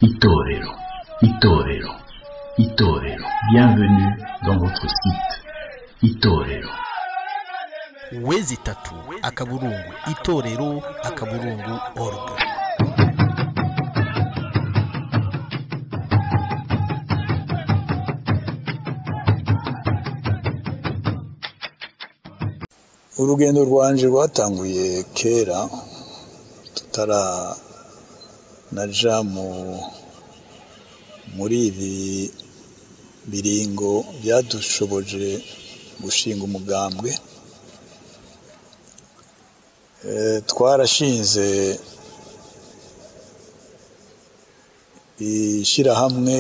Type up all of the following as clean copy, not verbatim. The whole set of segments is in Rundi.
Itorero, Itorero, Itorero. Bienvenue dans votre site Itorero. www.itorero.org. Urugendo rwanje rwatanguye kera tutara naja muri ibi biringo byadushoboje gushinga umugambwe. Twarashinze ishyirahamwe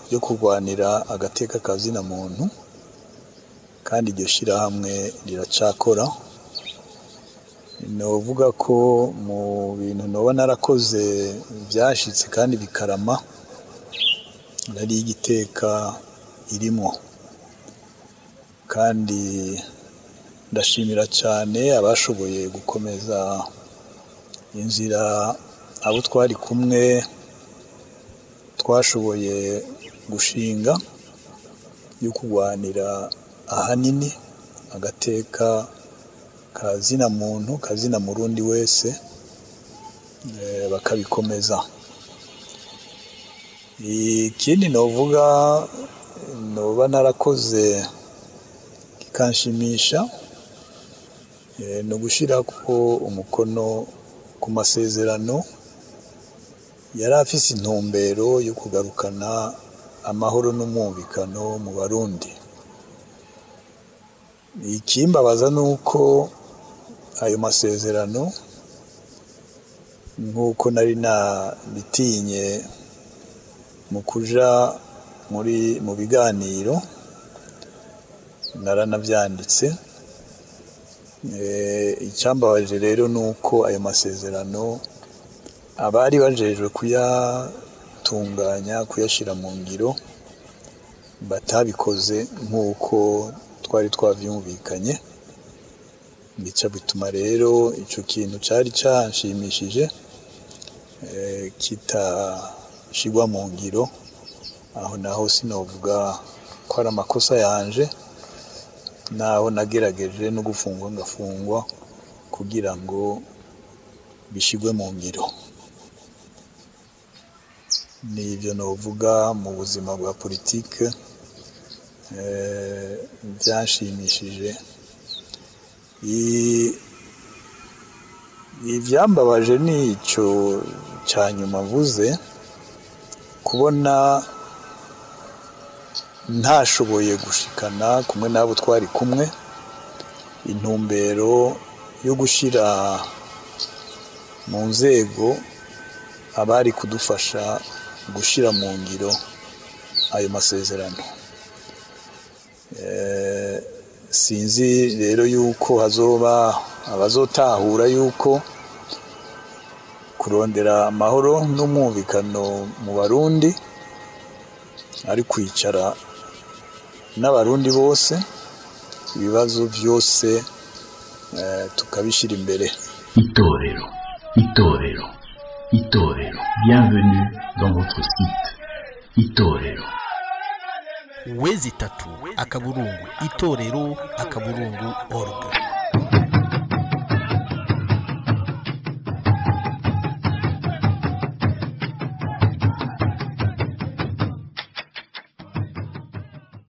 ryo kurwanira agateka kazina muntu, kandi iryo shyirahamwe riracakora. Novuga ko mu bintu noba narakoze byashitse kandi bikarama, nari igiteka irimwo, kandi ndashimira cyane abashoboye gukomeza inzira abo twari kumwe twashoboye gushinga yo kurwanira ahanini agateka kazina muntu, kazina murundi wese, bakabikomeza. Ikindi novuga noba narakoze kikanshimisha, no gushirako umukono ku masezerano yari afise intumbero yo kugarukana amahoro n'umwumvikano mu Barundi. Ikimbabaza nuko ayo masezerano, nk'uko nari nabitinye mu kuja mu biganiro, naranavyanditse. Icyambabaje rero nuko ayo masezerano abari bajejwe kuyatunganya, kuyashira mu ngiro, batabikoze nk'uko twari twavyumvikanye. Bica bituma rero ico kintu cari canshimishije kitashirwa mu ngiro. Aho naho sinovuga ko ari amakosa yanje, naho nagerageje no gufungwa ngafungwa kugira ngo bishirwe mu ngiro. Nivyo novuga mu buzima bwa politike byanshimishije. Ivyambabaje nico ca nyuma mvuze, kubona ntashoboye gushikana kumwe n'abo twari kumwe intumbero yo gushira mu nzego abari kudufasha gushira mu ngiro ayo masezerano. Sinzi rero yuko hazoba abazotahura yuko kurondera amahoro n'umwumvikano mu Barundi ari kwicara n'Abarundi bose, ibibazo byose tukabishira imbere. Itorero, Itorero, Itorero. Bienvenue dans votre site Itorero. www.itorero.org.